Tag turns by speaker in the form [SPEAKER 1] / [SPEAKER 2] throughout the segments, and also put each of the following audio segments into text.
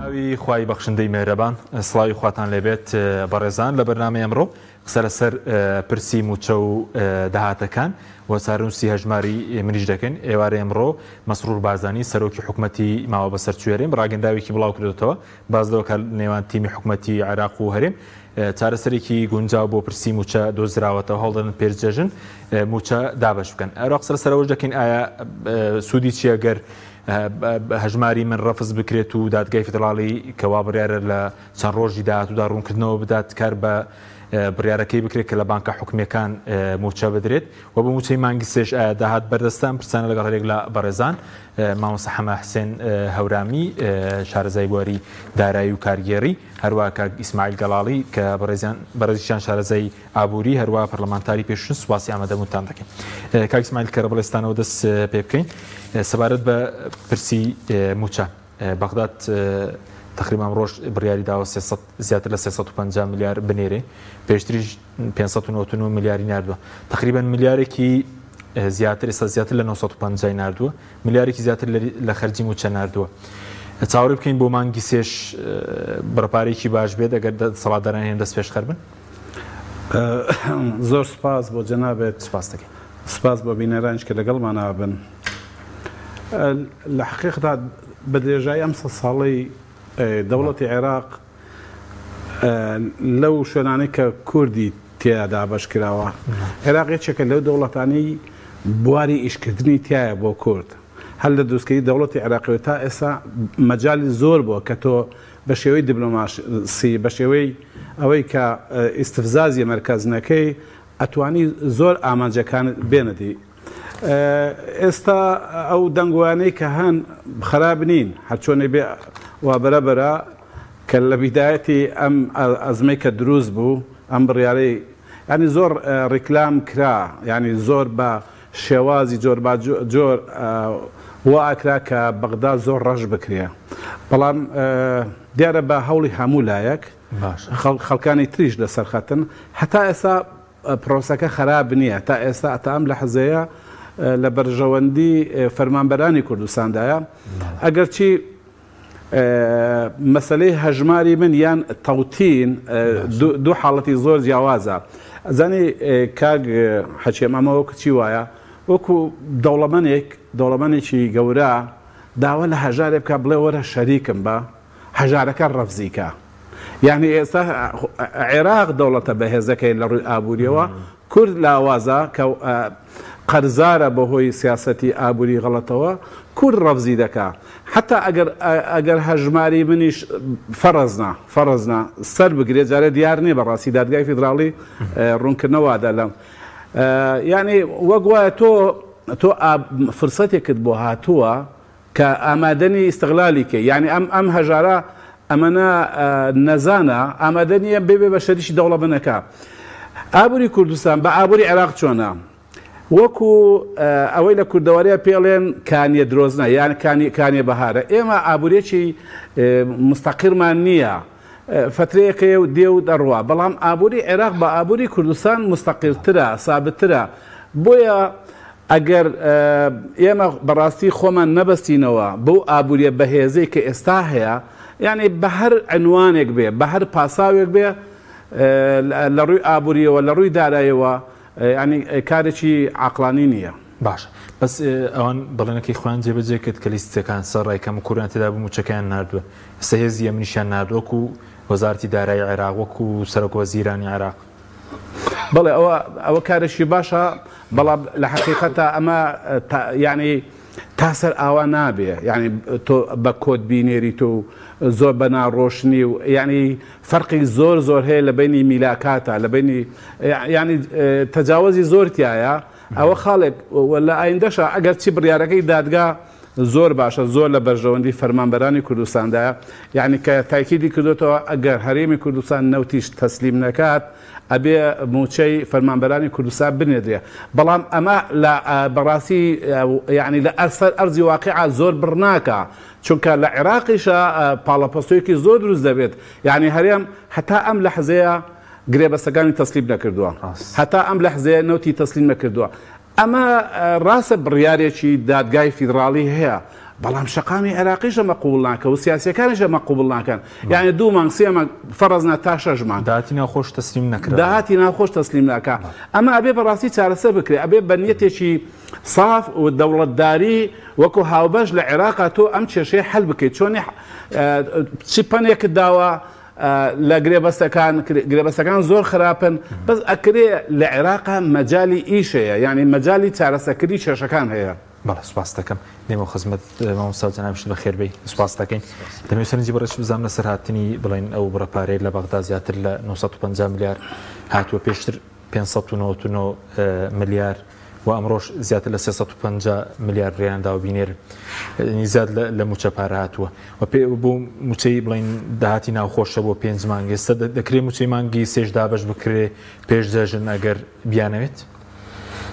[SPEAKER 1] ناوی خوای بەخشندەی مێهرەبان سڵاوی خواتان لێبێت بەڕێزان لە بەرنامەی ئەمڕۆ قسە لەسەر پرسی مووچە و داهاتەکان و چارەنووسی هەژماری منیش دەکەین. ئێوارەی ئەمڕۆ مەسرور بارزانی سەرۆکی حکومەتی ماوە بەسەرچووی هەرێم ڕاگەندراوێکی بڵاوکردۆتەوە باس لەوە کە نێوان تیمی حکومەتی عێراق و هەرێم چارەسەرێکی گونجاو بۆ پرسی مووچە دۆزراوەتەوە هەوڵدەدەن پێش جەژن مووچە دابەش بکەن. ئەرا قسە لەسەر ئەوەش دەکەین ئایا سوودی چییە گەر هەژماری من ڕەفز بکرێت و دادگای فیدراڵی کە وا بڕیارە لە چەند ڕۆژی داهاتوودا ڕوونکردنەوە بدات کار بە بڕیارەکەی بکرێت کە لە بانکە حکومییەکان مووچە بدرێت و بە مووچەی مانگی سێش ئایا داهات بەردەستە؟ ئەم پرسانە لەگەڵ هەریەک لە بەڕێزان مامۆستا حەمە حسێن هەورامی شارەزای بواری دارایی و کارگێڕی، هەروەها کاک ئیسماعیل گەڵاڵی کە بەڕێزیان بەڕێزیشیان شارەزای ئابووری هەروەها پەرلەمانتاری پێشوون سوپاسی ئامادەبوونتان دەکەین. کاک ئیسماعیل کە بەڕێزتانەوە دەست پێ بکەین سەبارەت بە پرسی مووچە بەغداد تقریبا ئەمڕۆش بڕیاری داوە 300 زیاتر لە 350 ملیار بنێرێ پێشتریش 599 ملیاری ناردووە تقریبا ملیارێکی زیاتر ئێستا زیاتر لە 950 ناردووە ملیارێکی زیاتر لە خەرجی مووچە ناردووە. چاوەڕێ بکەین بۆ مانگی سێش بڕە پارەیەکی باش بێت ئەگەر دەسەڵاتداران هێن دەست پێشخەر بن.
[SPEAKER 2] زۆر سوپاس بۆ جەنابت.
[SPEAKER 1] سوپاس دەکەین.
[SPEAKER 2] سوپاس بۆ بینەرانیش کە لەگەڵمان ئابن. لە حەقیقەتا بە درێژایی ئەم سەد ساڵەی دەوڵەتی عێراق لەو شوێنانەی کە کوردی تێیا دابەش کراوە، عێراق یەکێکە لەو دەوڵەتانەی بواری ئیشکردنی تیایە بۆ کورد. هەر لە دروستکردنی دەوڵەتی عێراقیەوە تا ئێستا مەجالی زۆر بووە کە تۆ بە شێوەی دیبلۆماسی، بە شێوەی ئەوەی کە ئیستفزازی مەرکەز نەکەی، ئەتوانی زۆر ئامانجەکانت بێنە دی. ئێستا ئەو دەنگۆیانەی کە هەن خراپ نین، هەرچۆنێ بێ وا بەرە بەرە کە لە بیدایەتی ئەم ئەزمەی کە دروست بوو ئەم بڕیارەی یانی زۆر ڕیکلام کرا یانی زۆر بە شێوازی جۆر با جۆر وا ئەکرا کە بەغدا زۆر ڕەش بکرێ بەڵام دیارە بە هەوڵی هەموو لایەک خەڵکانی تریش لەسەر خەتن هەتا ئێستا پرۆسەکە خەراپ نییە تا ئێستا تا ئەم لەحزەیە لە بەرژەوەندی فەرمانبەرانی کوردستاندایە ئەگەرچی مەسەلەی هەژماری من یان تەوتین دوو حاڵەتی زۆر جیاوازە ئەزانی کاک حەکێم ئەمە وەکو چی وایە وەکو دەوڵەمەنێک دەوڵەمەنێکی گەورە داوا لە هەژارێ بکە بڵێ وەرە شەریکم بە هەژارەکە ڕەفزی کە یعنی ئێستا عێراق دەوڵەتە بەهێزەکەی لە ڕووی ئابووریەوە کورد لاوازە کە قەرزارە بەهۆی سیاسەتی ئابوری غەڵەتەوە کورد ڕەفزی دەکا حەتا ئەگەر ئەگەر هەژماری منیش فەڕەزنا فەڕەزنا سەر بگرێ جارێ دیار نیە بەڕاستی دادگای فیدراڵی ڕوونکردنەوە دا لەم یعنی وەک وایە تۆ تۆ فرسەتێکت بۆ هاتووە کە ئامادە نی ئیستغلالی کەی یانی ئەم ئەم هەژارە ئەمەنە نەزانە ئامادە نییە ببێ بە شەریکی دەوڵەمەنەکە. ئابووری کوردستان بە ئابووری عێراق چۆنە؟ وەکو ئەوەی لە کوردەواریە پێڵێن کانیە درۆزنە یان کانی کانیە بەهارە ئێمە ئابووریەکی مستەقیرمان نییە فترەیەکەیە و دێ و دەڕوا بەڵام ئابووری عێراق بە ئابووری کوردستان مستەقیرترە سابترە بۆیە ئەگەر ئێمە بەڕاستی خۆمان نەبەستینەوە بەو ئابووریە بەهێزەی کە ئێستا هەیە، یانی بە هەر عینوانێک بێ، بە هەر پاساوێک بێ لە ڕووی ئابووریەوە، لە ڕووی دارایەوە یانی کارێکی عەقڵانی نییە.
[SPEAKER 1] باشە بەس ئەوان بەڵێنەکەی خۆیان جێبەجێ کرد کە لیستەکان سەرڕای کەم و کوڕیان تێدا بوو مووچەکەیان ناردووە، ئێستا هێزی ئەمنیشیان ناردووە وەکوو وەزارەتی دارایی عێراق، وەکوو سەرۆکوەزیرانی عێراق.
[SPEAKER 2] بەڵێ ئەوە ئەوە کارێکی باشە بەڵام لە حەقیقەتا ئەمە یعنی تا سەر ئاوا نابێ یعنی تۆ بە کۆد بینێری تۆ و زۆر بە ناڕۆشنی و یعنی فەرقی زۆر زۆر هەیە لە بینی میلاکاتە لە بینی یعنی تەجاوزی زۆر تایە ئەوە خاڵێک لە ئایندەشە ئەگەر چی بڕیارەکەی دادگا زۆر باشە زۆر لە بەرژەوەندی فەرمانبەرانی کوردستاندایە یانی کە تاکیدی کردۆتەوە ئەگەر هەرێمی کوردستان نەوتیش تەسلیم نەکات ئەبێ موچەی فەرمانبەرانی کوردستان بنێدرێ بەڵام ئەمە لە بەڕاستی یانی لە ئەسەر ئەرزی واقیع زۆر بڕ ناکا چونکە لە عێراقیشە پاڵەپەستۆیەکی زۆر دروست دەبێت یانی هەرێم هەتا ئەم لەحزەیە گرێبەستەکانی تەسلیم نەکردووە هەتا ئەم لەحزەیە نەوتی تەسلیم نەکردووە ئەمە ڕاستە بڕیارێکی دادگای فیدڕاڵی هەیە، بەڵام شەقامی عێراقیش ئەمە قبوڵ ناکە و سیاسیەکانیش ئەمە قبوڵ ناکەن. یعنی دوو مانگ سێ مانگ فەرەز نا تا شەش مانگ.
[SPEAKER 1] داهاتی ناوخۆش تەسلیم نەکرا.
[SPEAKER 2] داهاتی ناوخۆش تەسلیم ناکا. ئەمە ئەبێ بەڕاستی چارەسەر بکرێ. ئەبێ بە نیەتێکی ساف و دەوڵەتداری وەکو هاوبەش لە عێراقا تۆ ئەم کێشەیە حەل بکەیت. چۆنی چ پەنێکت داوە لە گرێبەستەکان، گرێبەستەکان زۆر خراپن، بەس ئەکرێ لە عێراقا مەجالی ئیش هەیە، یعنی مەجالی چارەسەرکردنی کێشەکان هەیە.
[SPEAKER 1] بەڵێ سوپاست دەکەم. دێمەوە خزمەت مامۆستا جەنابیشت بەخێر بێی. سوپاست دەکەین. دەمەوێت سەرنجی بەڕێزت بزانم لەسەر هاتنی بڵێن ئەو بڕە پارەیە لە بەغدا زیاتر لە 950 ملیار هاتووە، پێشتر 599 ملیار و ئەمڕۆش زیاتر لە 350 ملیار ڕێیان داوە بینێرن. یعنی زیاد لە مووچە پارە هاتووە و پێ بۆ مووچەی بڵێن داهاتی ناوخۆشە بۆ پێنج مانگ. ئێستا دەکرێ مووچەی مانگی سێش دابەش بکرێ پێش جەژن ئەگەر بیانەوێت؟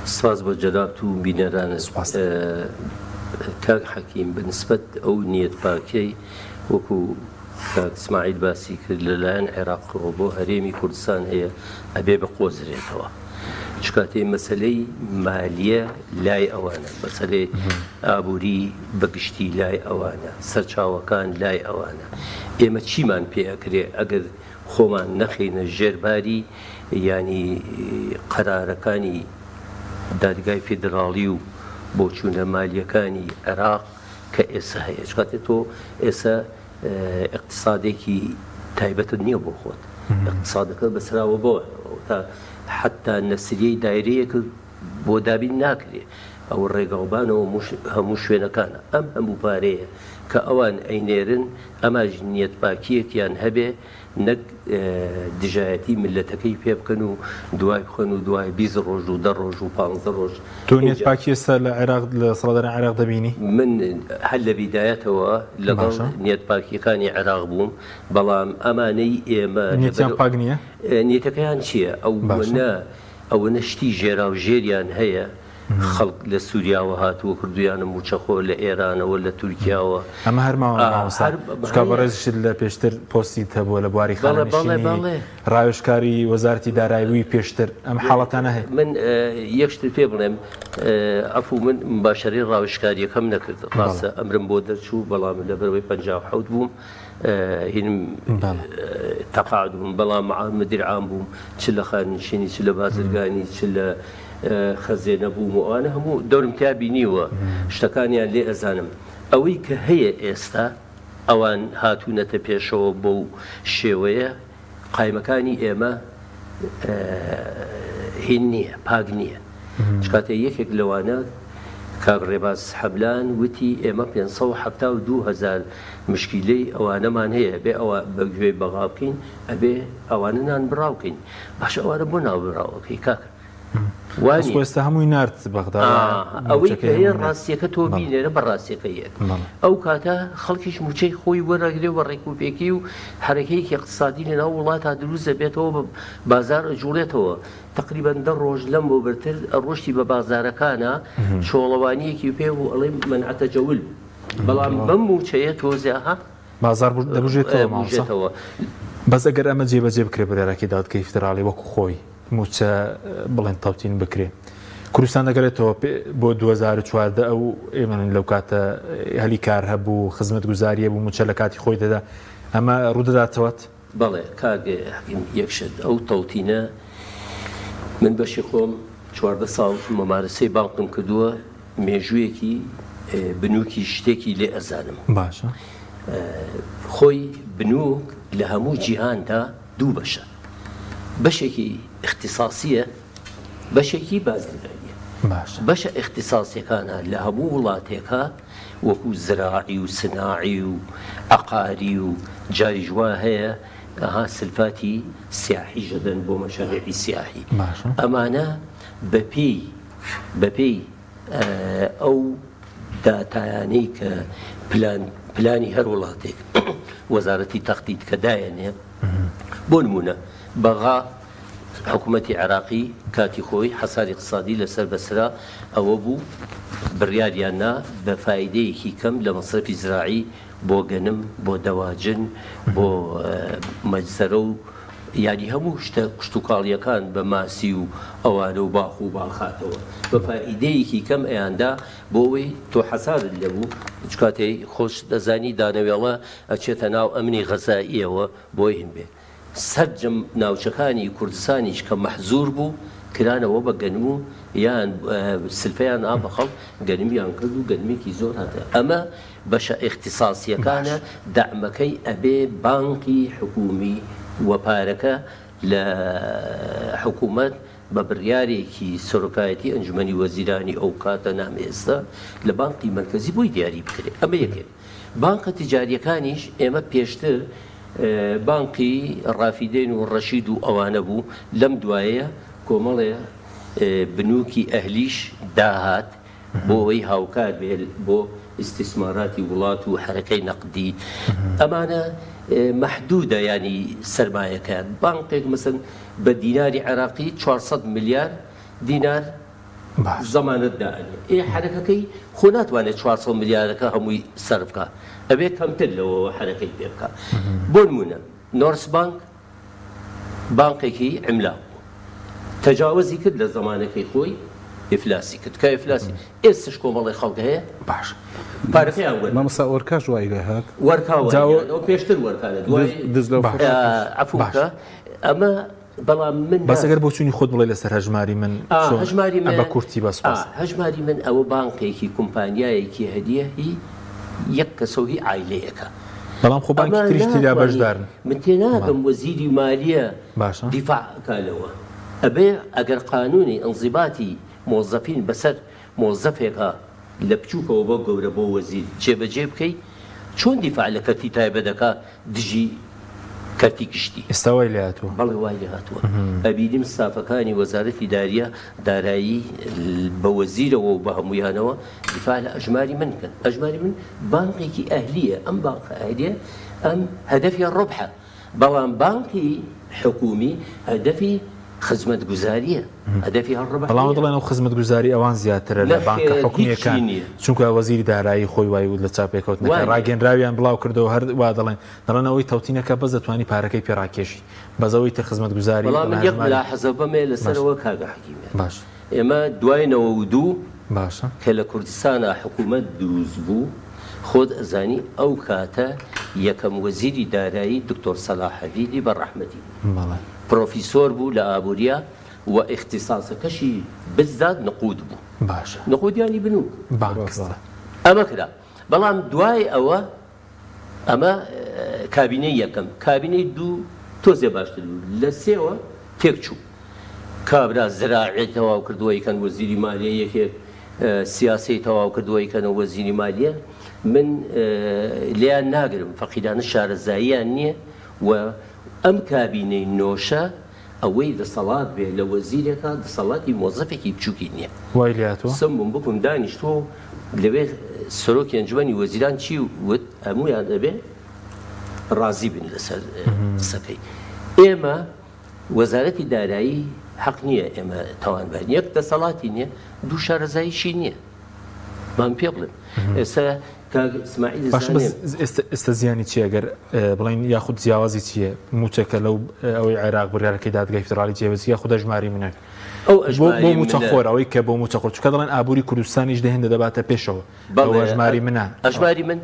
[SPEAKER 3] سپاس بۆ جەنابت و بینەرانت.
[SPEAKER 1] سپاس.
[SPEAKER 3] کاک حەکیم بە نسبەت ئەو نیەت پاکیەی وەکو کاک سماعیل باسی کرد لە لایەن عێراقەوە بۆ هەرێمی کوردستان هەیە ئەبێ بقۆزرێتەوە چکاتێ مەسەلەی مالیە لای ئەوانە مەسەلەی ئابووری بەگشتی لای ئەوانە سەرچاوەکان لای ئەوانە ئێمە چیمان پێ ئەکرێ ئەگەر خۆمان نەخەینە ژێر باری یانی قەرارەکانی دادگای فیدراڵی و بۆچوونە مالیەکانی عێراق کە ئێسە هەیە چکاتێ تۆ ئێسە ئیقتسادێکی تایبەتت نییە بۆ خۆت ئیقتسادەکە بەسراوە بۆ تا حتا نەسریەی دایرەیەکت بۆ دابین ناکرێ ئەو ڕێگاوبانەوە هەموو شوێنەکانە ئەم هەموو پارەیە کە ئەوان ئەینێرن ئەماش نیەت پاکیەکیان هەبێ نەک دژایەتی میللەتەکەی پێ بکەن و دوای بخەن و دوای 20 ڕۆژ و دە ڕۆژ و پانزە ڕۆژ
[SPEAKER 1] تۆ نیەت پاکی ئێستا لە عێراق لە دەسەڵاتدارانی عێراق دەبینی؟
[SPEAKER 3] من هەر لە بیدایەتەوە لەگەڵ
[SPEAKER 1] باشە.
[SPEAKER 3] نیەت پاکیەکانی عێراق بووم بەڵام ئەمانەی ئێمە
[SPEAKER 1] نیەتیان
[SPEAKER 3] لەبەر
[SPEAKER 1] پاک نییە؟
[SPEAKER 3] نیەتەکەیان چییە
[SPEAKER 1] باشە.
[SPEAKER 3] ئەوەنە ئەوەنە شتی ژێراوژێریان هەیە خەڵک لە سوریاوە هاتووە کردویانە موچەخۆر لە ئێرانەوە لە تورکیاوە.
[SPEAKER 1] ئەمە هەر ماوە مامۆستا چونکە بەڕێزیشت لە پێشتر پۆستیت هەبووە لە بواری خانەنشینی ڕاوێژکاری وەزارەتی دارایی بووی پێشتر ئەم حاڵەتانە هەیە.
[SPEAKER 3] من یەک شتت پێ بڵێم عەفو من مباشەرەی ڕاوێژکاریەکەم نەکرد ڕاستە ئەمرم بۆ دەرچوو بەڵام لەبەرئەوەی 57 بووم هینم تەقاعد بووم بەڵام مدیر عام بووم چ لە خانەنشینی چ لە بازرگانی چ لە خەزێنە بووم و ئەوانە هەموو دەورم تیا بینیوە شتەکانیان لێ ئەزانم ئەوەی کە هەیە ئێستا ئەوان هاتوونەتە پێشەوە بەو شێوەیە قایمەکانی ئێمە هین نییە پاک نییە چکاتێ یەکێک لەوانە کاک ڕێباز حەملان وتی ئێمە 572 هزار مشکیلەی ئەوانەمان هەیە بێ ئەوە بە گوێی بەغا بکەین ئەبێ ئەوانە نان بڕاوکەین باشە ئەوانە بۆ ناو بڕاوەکەی کاکە
[SPEAKER 1] وا نیە. ئێستا هەمووی نارد بەغدا.
[SPEAKER 3] ئەوەی کە هەیە ڕاستیەکە تۆ بینێرە بە ڕاستیەکە یەت. ئەو کاتە خەڵکیش موچەی خۆی وەرەگرێ و ڕێکوپێکی و حەرەکەیەکی ئیقتسادی لە ناو وڵاتا دروست دەبێتەوە بە بازار ئەجوڵێتەوە. تەقریبەن دە ڕۆژ لەم بۆ بەرتر ئەڕۆشتی بە بازارەکانا چۆڵەوانیەکی پێ بوو ئەڵێ مەنع تەجەول بوو. بەڵام بەم موچەیە تۆزێ ها.
[SPEAKER 1] بازاڕ دەبوژێتەوە مامۆستا؟ بەس ئەگەر ئەمە جێبەجێ بکرێ بڕیارەکەی دادگەی فیدراڵی وەکو خۆی مووچە بڵێن تەوتین بکرێ کوردستان دەگەرێتەوە بۆ 2014 ئەو ئێمە لەو کاتە هەلی کار هەبوو خزمەت گوزاریە بوو مووچە لە کاتی خۆی دەدا ئەمە ڕوودەداتەوەت؟
[SPEAKER 3] بەڵێ کاک حەکیم یەک شت ئەو تەوتینە من بەشی خۆم 14 ساڵ ممارەسەی بانقم کردووە مێژوویەکی بنوکی شتێکی لێ ئەزانم.
[SPEAKER 1] باشە.
[SPEAKER 3] خۆی بنوک لە هەموو جیهاندا دوو بەشە. بەشێکی ئیختیساسییە، بەشێکی بازرگانییە.
[SPEAKER 1] باشە.
[SPEAKER 3] بەشە ئیختیساسییەکانە لە هەموو وڵاتێکا وەکوو زراعی و سناعی و عەقاری و جاریش وا هەیە ئەها سلفاتی سیاحیش ئەدەن بۆ مەشاریعی سیاحی.
[SPEAKER 1] باشە.
[SPEAKER 3] ئەمانە بەپێی بەپێی ئەو داتایانەی کە پلان پلانی هەر وڵاتێک وەزارەتی تەختیت کە دایەنێ بۆ نمونە بەغا حکوومەتی عێراقی کاتی خۆی حەساری اقتصادی لەسەر بەسرا ئەوە بوو بڕیاریان نا بە فایدەیەکی کەم لە مەسرەفی زراعی بۆ گەنم بۆ دەواجن بۆ مەجزەرە و یانی هەموو شتە کشتوکاڵیەکان بە ماسی و ئەوانە و باخ و باخاتەوە بە فائیدەیەکی کەم ئەیاندا بۆ ئەوەی تۆ حەسارت لێبوو چ کاتێ خۆشت ئەزانی دانەوێڵە ئەچێتە ناو ئەمنی غەزائیەوە بۆی هین بێ سەرجەم ناوچەکانی کوردستانیش کە مەحزور بوو کرانەوە بە گەنم و یان سلفەیان نا بە خەڵک گەنمیان کرد و گەنمێکی زۆر هاتە ئەمە بەشە ئیختیساسیەکانە دەعمەکەی ئەبێ بانقی حکومی و پارەکە لە حکومەت بە بڕیارێکی سەرۆکایەتی ئەنجومەنی وەزیرانی ئەوکاتە نام ئێستا لە بانقی مەرکەزی بۆی دیاری بکرێ ئەمە یەکێک. بانقە تیجاریەکانیش ئێمە پێشتر بانقی ڕافیدەین و ڕەشید و ئەوانە بوو لەم دوایەیە کۆمەڵێ بنوکی ئەهلیش داهات بۆ ئەوەی هاوکار بێ بۆ ئیستیسماراتی وڵات و حەرەکەی نەقدی ئەمانە مەحدودە یانی سەرمایەکەیان بانقێک مەسەن بە دیناری عێراقی 400 ملیار دینار زەمانەت دائەنێ ئێ حەرەکەکەی خۆ ناتوانێت 400 ملیارەکە هەمووی سەرف بکا ئەبێ کەمتر لەوەوە حەرەکەی پێ بکا بۆ نمونە نۆرس بانک بانقێکی عیملاق بوو تەجاوزی کرد لە زەمانەکەی خۆی ئیفلاسی کرد کە ئیفلاسی ئێستش کۆمەڵی خەڵک هەیە
[SPEAKER 1] باش
[SPEAKER 3] پارەکەیان وەرگرت.
[SPEAKER 2] مامۆستا وەرکاش وای لێ هات.
[SPEAKER 3] وەرکا وای لێ هات ئەوە پێشتر وەرکا لە دوای
[SPEAKER 2] دز لەو
[SPEAKER 3] عەفوو بکە ئەمە بەڵام من
[SPEAKER 1] بەس ئەگەر بۆچوونی خۆت بڵێ لەسەر هەژماری من چۆن
[SPEAKER 3] هەژماری من
[SPEAKER 1] بە کورتی بەس
[SPEAKER 3] سوپاس. هەژماری من ئەوە بانقێکی کومپانیایەکی هەدیە هی یەک کەسە و هی عایلەیەکە.
[SPEAKER 1] بەڵام خۆ بانکی تریش تێدا بەشدارن.
[SPEAKER 3] من تێناگەم وەزیری مالیە دیفاع ئەکا لەوە. ئەبێ ئەگەر قانونی ئینزیباتی مۆزەفین بەسەر مۆزەفێکا لە بچوکەوە بۆ گەورە بۆ وەزیر جێبەجێ بکەی چۆن دیفاع لە کەرتی تایبەت ئەکا دژی کەرتی گشتی؟
[SPEAKER 1] ئێستا وای لێ هاتووە.
[SPEAKER 3] بەڵێ وای لێ هاتووە. ئەبینیم ستافەکانی وەزارەتی داریە دارایی بە وەزیرەوە و بە هەموویانەوە دیفاع لە ئەژماری من بکەن. ئەژماری من بانقێکی ئەهلییە، ئەم بانقە ئەهلییە ئەم هەدەفی ڕبحە، بەڵام بانقی حکوومی هەدەفی خزمەتگوزارییە، هەدەفی هەر ڕبح
[SPEAKER 1] بەڵام
[SPEAKER 3] نییە.
[SPEAKER 1] دەڵێن ئەو خزمەتگوزاری ئەوان زیاترە لە بانکە
[SPEAKER 3] نەخێر هیچی
[SPEAKER 1] حکومییەکان،
[SPEAKER 3] نییە.
[SPEAKER 1] چونکە وەزیری دارایی خۆی وای وت لە چاوپێکەوتنەکە،
[SPEAKER 3] وا نییە.
[SPEAKER 1] ڕاگەیەنراویان بڵاو کردەوە هەر وا دەڵێن، دەڵێن ئەوەی تەوتینەکە بەس دەتوانی پارەکەی پێ ڕاکێشی، بەس ئەوەی تر خزمەتگوزاری
[SPEAKER 3] وەڵا من یەک
[SPEAKER 1] هەژماری
[SPEAKER 3] ملاحەزە بەمێ
[SPEAKER 1] باشە.
[SPEAKER 3] لەسەرەوە کاکە حەکیمیان.
[SPEAKER 1] باشە.
[SPEAKER 3] ئێمە دوای 92
[SPEAKER 1] باشە.
[SPEAKER 3] کە لە کوردستانا حکوومەت دروست بوو، خۆت ئەزانی ئەو کاتە یەکەم وەزیری دارایی دکتۆر سەلاح حەفیدی بە ڕەحمەتی بوو.
[SPEAKER 1] بەڵێ.
[SPEAKER 3] پرۆفیسۆر بوو لە ئابووریا و ئیختیساسەکەشی بزات نقود بوو.
[SPEAKER 1] باشە.
[SPEAKER 3] نقود یانی بنوک.
[SPEAKER 1] بانک. بەڵێ.
[SPEAKER 3] ئەمە کرا. بەڵام دوای ئەوە ئەمە کابینەی یەکەم، کابینەی دوو تۆزێ باشتر بوو، لە سێوە تێکچوو. کابرا زراعی تەواو کردووە یکەن وەزیری مالیە، یەکێک سیاسی تەواو کردووە یکەنە وەزیری مالیە. من لێیان ناگرم، فەقیرانە شارەزاییان نییە و ئەم کابینەی نۆشە ئەوەی دەسەڵات بێ لە وەزیرێکا دەسەڵاتی مۆزەفێکی بچوکی نیە.
[SPEAKER 1] وای لێهاتووە؟
[SPEAKER 3] سمبوم بکوم دانیشتووە و لەوێ سەرۆکی ئەنجومەنی وەزیران چی وت هەموویان ئەبێ ڕازی بن لەسەر قسەکەی. ئێمە وەزارەتی دارایی حەق نییە ئێمە تاوانبارین، یەک دەسەڵاتی نییە، دوو شارەزاییشی نییە. بام پێ بڵێم ئێستا کاک ئیسماعیل
[SPEAKER 1] باشە بەس ئێستا زیانی چییە گەر بڵێن یاخود جیاوازی چییە موچەکە لەو ئەوەی عێراق بڕیارەکەی دادگای فیدراڵی جێبەجێ یاخود ئەژماری منە
[SPEAKER 3] ئەو
[SPEAKER 1] بۆ موچەخۆر ئەوەی کە بۆ موچەخۆر چونکە دەڵێن ئابووری کوردستانیش دەهێندە دەباتە پێشەوە بەڵێ ئەژماری منە
[SPEAKER 3] ئەژماری من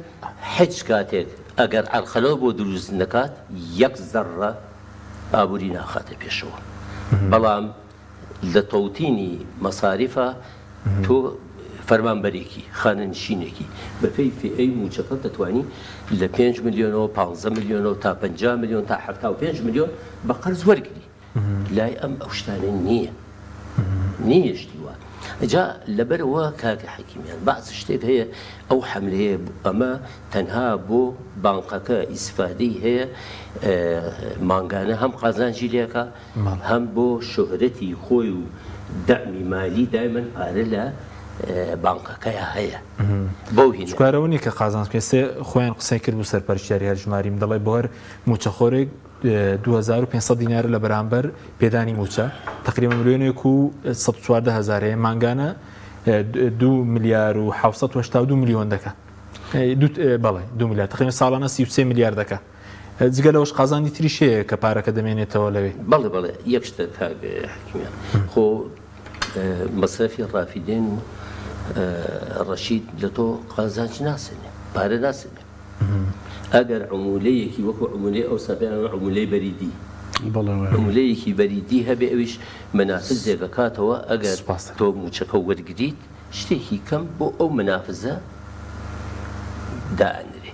[SPEAKER 3] هیچ کاتێک ئەگەر عەرقەلەو بۆ دروست نەکات یەک زەڕە ئابووری ناخاتە پێشەوە بەڵام لە تەوتینی مەساریفا تۆ فەرمانبەرێکی خانەنشینێکی بەپێی فئەی مووچەکەت دەتوانی لە 5 ملیۆنەوە 15 ملیۆنەوە تا 50 ملیۆن تا 75 ملیۆن بە قەرز وەرگری لای ئەم ئەو شتانە نییە نییە شتی وا جا لەبەرەوە کاکە حەکیمیان بەعز شتێک هەیە ئەو حەملەیە ئەمە تەنها بۆ بانقەکە ئیسفادەی هەیە مانگانە هەم قازانجی لێکا هەم بۆ شۆهرەتی خۆی و دەعمی مالی دایمەن پارە لە بانقەکەیا هەیە بەو هینە.
[SPEAKER 1] چونکە ئەوە نیە کە قازانج بکەین سێ خۆیان قسەی کرد بوو سەرپەرشتیاری هەرژماریم دەڵێ بۆ هەر مووچەخۆرێک 2500 دینارە لە بەرامبەر پێدانی مووچە تقریبا ملیۆنێک و 114 هەزار هەیە مانگانە 2 ملیار و 782 ملیۆن دەکا بەڵێ 2 ملیار تقریبا ساڵانە 33 ملیار دەکا. جگە لەوەش قازانجی تریش هەیە کە پارەکە دەمێنێتەوە لەوێ.
[SPEAKER 3] بەڵێ بەڵێ یەک شتە کاک حەکیمیان خۆ مەسرەفی ڕافیدێن و ڕەشید لە تۆ قازانج ناسێنێ پارە ناسێنێ ئەگەر عمولەیەکی وەکو عمولەی ئەوسا پێیان وە عمولەی بەریدی عمولەیەکی بەریدی هەبێ ئەویش مەنافزێک ئەکاتەوە ئەگەر تۆ موچەکە وەرگریت شتێکی کەم بۆ ئەو مەنافزە دائەنرێ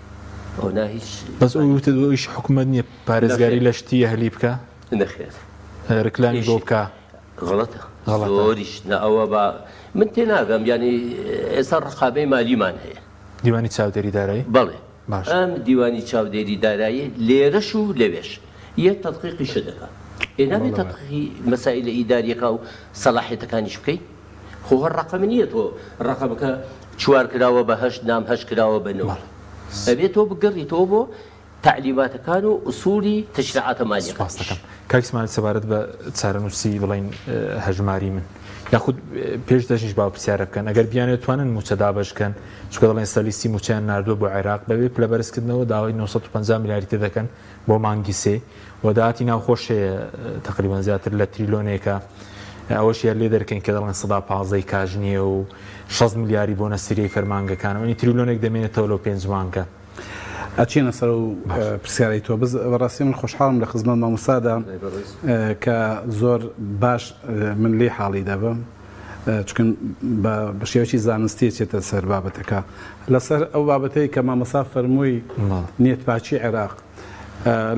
[SPEAKER 3] ئەونا هیچ.
[SPEAKER 1] بەس ئەوی وتت ئەویش حکومەت نیە پارێزگاری لە شتی ئەهلی بکا؟
[SPEAKER 3] نەخێر.
[SPEAKER 1] رکلامی بۆ بکا؟
[SPEAKER 3] غەڵەتە زۆریش نا ئەوە با من تێناگەم یانی ئێستا ڕقابەی مالیمان هەیە.
[SPEAKER 1] دیوانی چاودێری دارایی؟
[SPEAKER 3] بەڵێ ئەم دیوانی چاودێری دارایی لێرەش و لەوێش یە تەدقیقی شت دەکا ئێ نابێ تەدقیقی مەسائیلە ئیداریەکا و سەلاحیەتەکانیش بکەی؟ خۆ هەر ڕەقەم نییە تۆ ڕەقەمەکە چوار کراوە بە هەشت نام هەشت کراوە بە نۆ ئەبێ تۆ بگەڕیتەوە بۆ تەعلیماتەکان و ئوسولی تەشریعاتە مالیەکانیش.
[SPEAKER 1] سوپاست دەکەم کاک ئیسماعیل سەبارەت بە چارەنووسی بڵێین هەژماری من یاخود پێش دەژنیش با پرسیارە بکەن ئەگەر بیانێت توانن مووچە دابەش کەن چونکە دەڵێن سەلیسی مووچەیان ناردووە بۆ عێراق بەبێ پلە بەرزکردنەوە داوای 950 ملیاری تر دەکەن بۆ مانگی سێ و داهاتی ناوخۆش هەیە تقریبا زیاتر لە تریلۆنێکە ئەوەش یار لێ دەرکەین کە دەڵێن سەدا پازدەی کاش نییە و 60 ملیاری بۆ نەسریەی فەرمانگەکان ئەوی تریلۆنێک دەمێنێتەوە لەو پێنج مانگە.
[SPEAKER 2] ئەچینە سەر ئەو پرسیارەی تۆ بەس بەڕاستی من خۆشحاڵم لە خزمەت مامۆستادا کە زۆر باش من لێی حاڵی دەبم چکن بە شێوەی زانستی چێتە سەر بابەتەکە لەسەر ئەو بابەتەی کە مامۆستا فەرمووی نیەتپاکی عێراق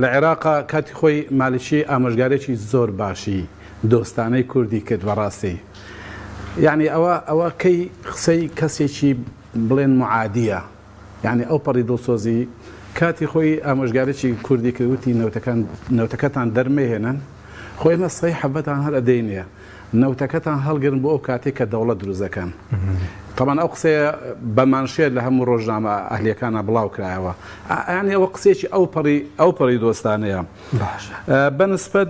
[SPEAKER 2] لە عێراقا کاتی خۆی مالکی ئامۆژگارێکی زۆر باشی دۆستانەی کوردی کرد بەڕاستی یعنی ئەوە ئەوە کەی قسەی کەسێکی بڵێن معادیە یانی ئەوپەڕی دڵسۆزی کاتی خۆی ئامۆژگاریی کوردی کرد وتی نەوتەکان نەوتەکەتان دەرمەهێنن خۆ ئێمە سەی حەبەتان هەر ئەدەینێ نەوتەکەتان هەڵگرن بۆ ئەو کاتێک کە دەوڵەت دروست دەکەن تەبعەن ئەو قسەیە بە مانشێت لە هەموو ڕۆژنامە ئەهلیەکانە بڵاو کرایەوە یانی ئەوە قسەیەکی ئەوپەڕی ئەوپەڕی دۆستانەیە بە نسبەت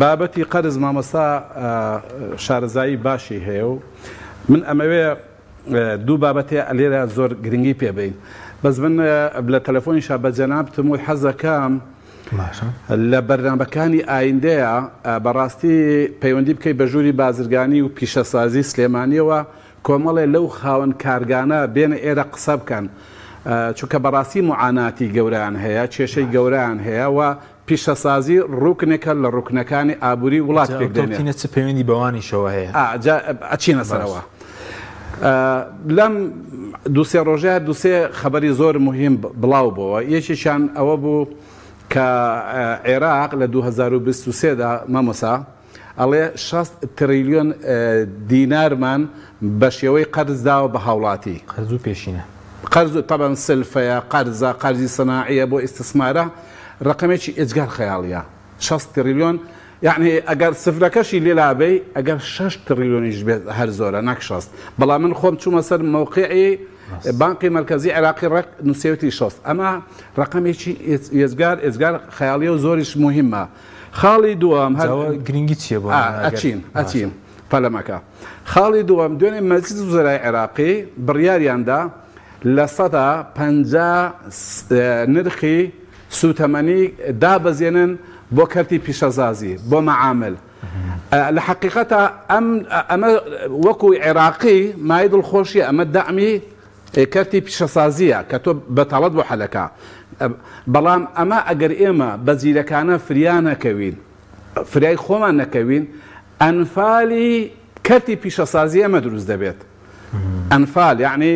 [SPEAKER 2] بابەتی قەرز مامۆستا شارەزایی باشی هەیە و من ئەمەوێ دوو بابەت هەیە لێرە زۆر گرنگی پێ بەین بەس من لە تەلەفۆنیشا بە جەنابتم وت حەزەکەم لە بەرنامەکانی ئایندەیە بەڕاستی پەیوەندی بکەی بە ژووری بازرگانی و پیشەسازی سلێمانیەوە کۆمەڵێ لەو خاوەن کارگانە بێنە ئێرە قسە بکەن چونکە بەڕاستی معاناتی گەورەیان هەیە کێشەی گەورەیان هەیە و پیشەسازی ڕوکنێکە لە ڕوکنەکانی ئابووری وڵات
[SPEAKER 1] جا
[SPEAKER 2] پێک
[SPEAKER 1] ئەو
[SPEAKER 2] دێنێ.
[SPEAKER 1] تەوتینە چ پەیوەندی بەوانیشەوە هەیە؟
[SPEAKER 2] ئا جا ئەچینە
[SPEAKER 1] باش.
[SPEAKER 2] سەرەوە. لەم دوو سێ ڕۆژەیا دوو سێ خەبەری زۆر موهیم بڵاو بۆوە. یەکێکیان ئەوە بوو کە عێراق لە 2023 دا مامۆسا ئەڵێ 60 تریلیۆن دینارمان بە شێوەی قەرز داوە بە هاوڵاتی.
[SPEAKER 1] قەرز و پێشینە.
[SPEAKER 2] قەرز و تەبعەن سلفەیە، قەرزە، قەرزی سناعیە بۆ ئیستسمارە، ڕەقەمێکی ئێجگار خەیاڵیە، 60 تریلیۆن، یەعنی ئەگەر سفرەکەشی لێ لابەی ئەگەر شەش تریلیۆنیش بێت هەر زۆرە نەک 60، بەڵام من خۆم چوومە سەر مەوقیعی بانقی مەرکەزی عێراقی ڕێک نووسیویەتی 60، ئەمە ڕەقەمێکی ئێجگار ئێجگار خەیاڵیە و زۆریش موهیمە. خاڵی دووەم هەر
[SPEAKER 1] جا ئەوە گرنگی چیە بۆ ئێمە ئەگەر
[SPEAKER 2] ئەچین
[SPEAKER 1] باشە.
[SPEAKER 2] ئەچین پەلە مەکە. خاڵی دووەم دوێنێ مەجلیس وزەرای عێراقی بڕیاریان دا 50% نرخی سووتەمەنی دابەزێنن بۆ کەرتی پیشەسازی بۆ مەعامل لە حەقیقەتا ئەم ئەمە وەکو عێراقی مایەی دڵخۆشیە ئەمە دەعمی کەرتی پیشەسازییە کە تۆ بەتاڵت بۆ حەلەکە بەڵام ئەمە ئەگەر ئێمە بە زیرەکانە فریا نەکەوین فریای خۆمان نەکەوین ئەنفالی کەرتی پیشەسازی ئێمە دروست دەبێت ئەنفال یعنی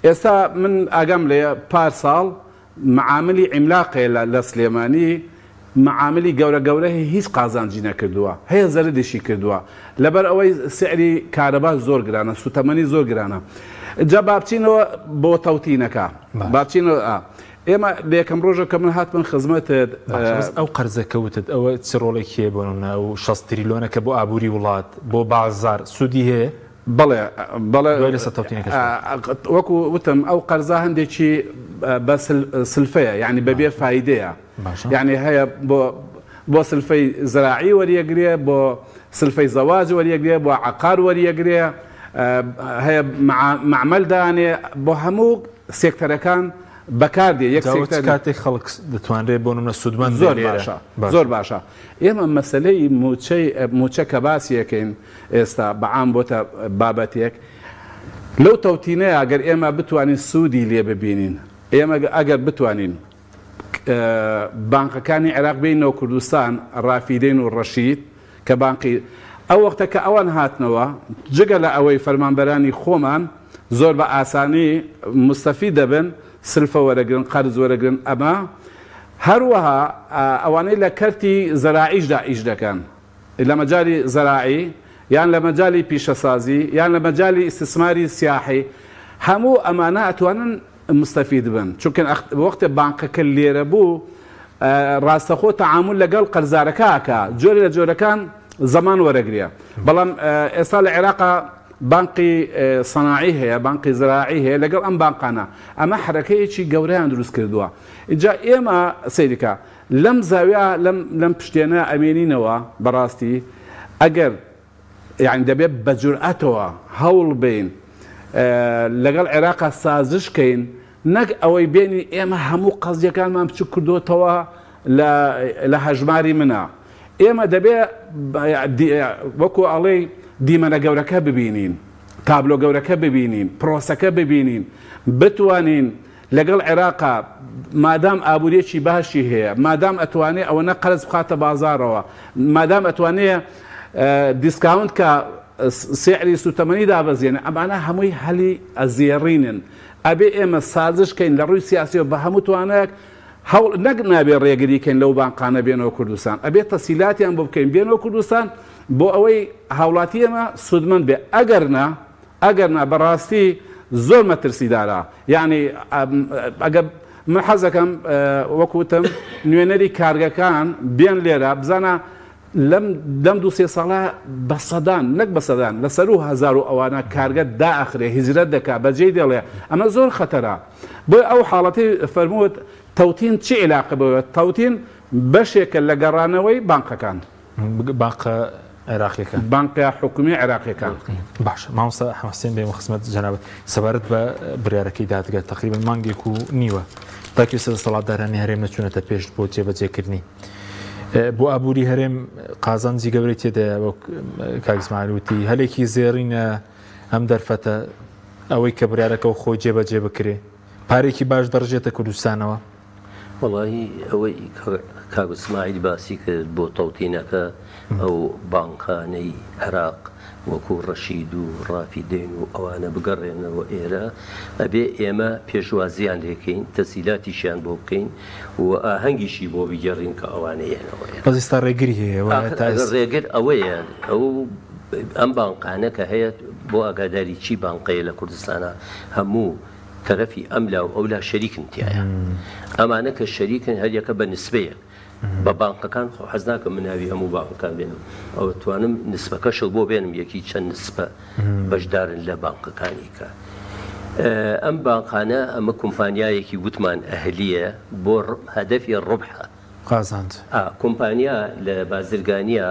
[SPEAKER 2] ئێستا من ئاگام لێ پار ساڵ مەعاملی عیملاق هەیە لە لە سلێمانی مەعاملی گەورە گەورە هەیە هیچ قازانجی نەکردووە هەیە زەرەدیشی کردووە لەبەر ئەوەی سعری کارەبا زۆر گرانە سوتەمەنی زۆر گرانە جا با بچینەوە بۆ تەوتینەکە با بچینەوە ئا ئێمە لە یەکەم ڕۆژە کە من هاتمن خزمەتت
[SPEAKER 1] باشە بەس ئەو قەرزە کە وتت ئەوە چ ڕۆڵێکی هەیە بۆ نمونە ئەو 60 تریلۆنە کە بۆ ئابووری وڵات بۆ بازاڕ سوودی هەیە؟
[SPEAKER 2] بەڵێ بەڵێ
[SPEAKER 1] دوای لەسەر تەوتینەکەش کرد.
[SPEAKER 2] وەکو وتم ئەو قەرزە هەندێکی بە سلفەیە یعنی بەبێ فایدەیە یعنی هەیە بۆ بۆ سلفەی زراعی وەریەگرێ بۆ سلفەی زەواج وەریەگرێ بۆ عقار وەریەگرێ هەیە مەعمەل دانێ بۆ هەموو سێکتەرەکان. بەکار دێ یەک
[SPEAKER 1] جا وە چ
[SPEAKER 2] سێکتەر
[SPEAKER 1] کاتێک خەڵک دەتوانرێت بۆ نمونە سوودمەند بێت
[SPEAKER 2] زۆر
[SPEAKER 1] لێرە؟
[SPEAKER 2] باشە
[SPEAKER 1] باشە.
[SPEAKER 2] زۆر باشە ئێمە مەسەلەی موچەی موچە کە باسی ئەکەین ئێستا بە عام بۆتە بابەتێک لەو تەوتینەیا گەر ئێمە بتوانین سوودی لێ ببینین ئێمە ئەگەر بتوانین بانقەکانی عێراق بێینەوە کوردستان ڕافیدەین و ڕەشید کە بانقی ئەو وەختە کە ئەوان هاتنەوە جگە لە ئەوەی فەرمانبەرانی خۆمان زۆر بە ئاسانی موستەفید دەبن سلفە وەرەگرن قەرز وەرەگرن ئەمە هەروەها ئەوانەی لە کەرتی زەراعیشدا ئیش دەکەن لە مەجالی زەراعی یان لە مەجالی پیشەسازی یان لە مەجالی ئیستسماری سیاحی هەموو ئەمانە ئەتوانن مستەفید بن چونکە وەختێ بانقەکە لێرە بوو ڕاستەخۆ تەعامول لەگەڵ قەرزارەکە ئەکا جۆرێ لە جۆرەکان زەمان وەرەگرێ بەڵام ئێستا لە عێراقا بانقی سەناعی هەیە بانقی زراعی هەیە لەگەڵ ئەم بانقانە ئەمە حرەکەیەکی گەورەیان دروست کردووە ئینجا ئێمە سەیرکە لەم زاویا لەم لەم پشتێنە ئەمێنینەوە بەڕاستی ئەگەر یانی دەبێت بە جورئەتەوە هەوڵ بەین لەگەڵ عێراقا سازش کەین نەک ئەوەی بێنین ئێمە هەموو قەزیەکانمان بچوک کردۆتەوە لە هەژماری منە ئێمە دەبێ وەکو ئەڵێی دیمەنە گەورەکە ببینین تابلۆ گەورەکە ببینین پرۆسەکە ببینین بتوانین لەگەڵ عێراقا مادام ئابووریەکی باشی هەیە، مادام ئەتوانێ ئەوەنە قەرز بخاتە بازاڕەوە، مادام ئەتوانێ discount کا سعری سوتەمەنی دابەزێنێ، ئەمانە هەمووی هەلی زێڕینن. ئەبێ ئێمە سازش کەین لە ڕووی سیاسیەوە بە هەموو توانایەک هەوڵ نەک نابێ ڕێگری کەین لەو بانقانە بێنەوە کوردستان، ئەبێ تەسهیلاتیان بۆ بکەین بێنەوە کوردستان بۆ ئەوەی هاوڵاتی ئێمە سوودمەند بێ، ئەگەرنا ئەگەرنا بەڕاستی زۆر مەترسیدارە یەعنی ئەگەر من حەزەکەم وەک وتم نوێنەری کارگەکان بێن لێرە بزانە لەم لەم دوو سێ ساڵە بە سەدان نەک بە سەدان لە سەرو هەزار و ئەوانە کارگە دائەخرێ هیجرەت دەکا بەجێی دێڵێ ئەمە زۆر خەتەرە بۆیە ئەو حاڵەتەی فەرمووت تەوتین چی عیلاقە بەوە تەوتین بەشێکە لە گەڕانەوەی بانقەکان.
[SPEAKER 1] بانقە عێراقیەکان.
[SPEAKER 2] بانقە حکومی عێراقیەکان.
[SPEAKER 1] باشە مامۆستا حەمە حسێن بێمە خزمەت جەنابت سەبارەت بە بڕیارەکەی دادگە تقریبا مانگێک و نیوە تاکو ئێستا دەسەڵاتدارانی هەرێم نەچوونەتە پێش بۆ جێبەجێکردنی بۆ ئابووری هەرێم قازانجی گەورەی تێدایە وەک کاک ئیسماعیل وتی هەلێکی زێڕینە ئەم دەرفەتە ئەوەی کە بڕیارەکە و خۆی جێبەجێ بکرێ پارێکی باش دەڕژێتە کوردستانەوە.
[SPEAKER 3] وەڵاهی ئەوەی کاک ئیسماعیل باسی کرد بۆ تەوتینەکە ئەو بانکانەی عێراق وەکو ڕەشید و ڕافیدەین و ئەوانە بگەڕێنەوە ئێرە ئەبێ ئێمە پێشوازیان لێکەین تەسیلاتیشیان بۆ بکەین و ئاهەنگیشی بۆ بگێڕین کە ئەوانە یەنەوە ئێرە.
[SPEAKER 1] بەس ئێستا ڕێگری هەیە وایە
[SPEAKER 3] ئاخر
[SPEAKER 1] تا
[SPEAKER 3] ئەگەر
[SPEAKER 1] ئێستا.
[SPEAKER 3] ڕێگر ئەوەیە ئەو ئەم بانقانە کە هەیە بۆ ئاگاداری چی بانقەیە لە کوردستانا هەموو تەرەفی ئەملا و ئەولا شەریکن تیایا ئەمانە کە شەریکن هەریەکە بە نسبەیەک بە بانقەکان خۆ حەز ناکەم من ناوی هەموو بانقەکان بێنم ئەوە توانم نسبەکەشت بۆ بێنم یەکی چەند نسبە بەشدارن لە بانقەکانی کە ئەم بانقانە ئەمە کۆمپانیایەکی وتمان ئەهلیە بۆ هەدەفی ڕبحە
[SPEAKER 1] قازانج
[SPEAKER 3] کۆمپانیا لە بازرگانیە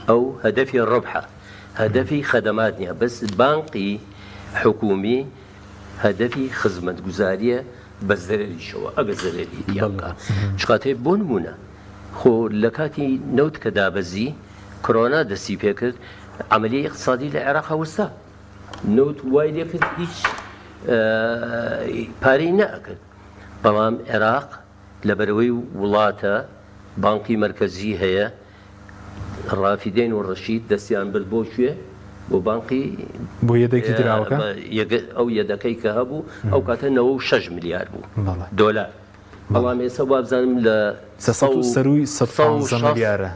[SPEAKER 3] ئەو هەدەفی ڕبحە هەدەفی خەدەمات نیە بەس بانقی حکومی هەدەفی خزمەتگوزاریە بە زەرەریشەوە ئەگەر زەرەری تیا بکا چقاتێ بۆ نمونە خۆ لە کاتی نەوت کە دابەزی کۆرۆنا دەستی پێکرد عەمەلیە ئیقتسادی لە عێراق وەستا نەوت وای لێکرد هیچ پارەی نەئەکرد بەڵام عێراق لەبەرئەوەی وڵاتە بانقی مەرکەزی هەیە ڕافیدەین و ڕەشید دەستیان برد بۆ کوێ؟ بۆ بانقی
[SPEAKER 1] بۆ یەدەکی دراوەکە؟
[SPEAKER 3] ئەو یەدەکەی کە هەبوو ئەو کاتە 96 ملیار بوو دۆلار بەڵام ئێستا وابزانم لە
[SPEAKER 1] سەروی 115 ملیارە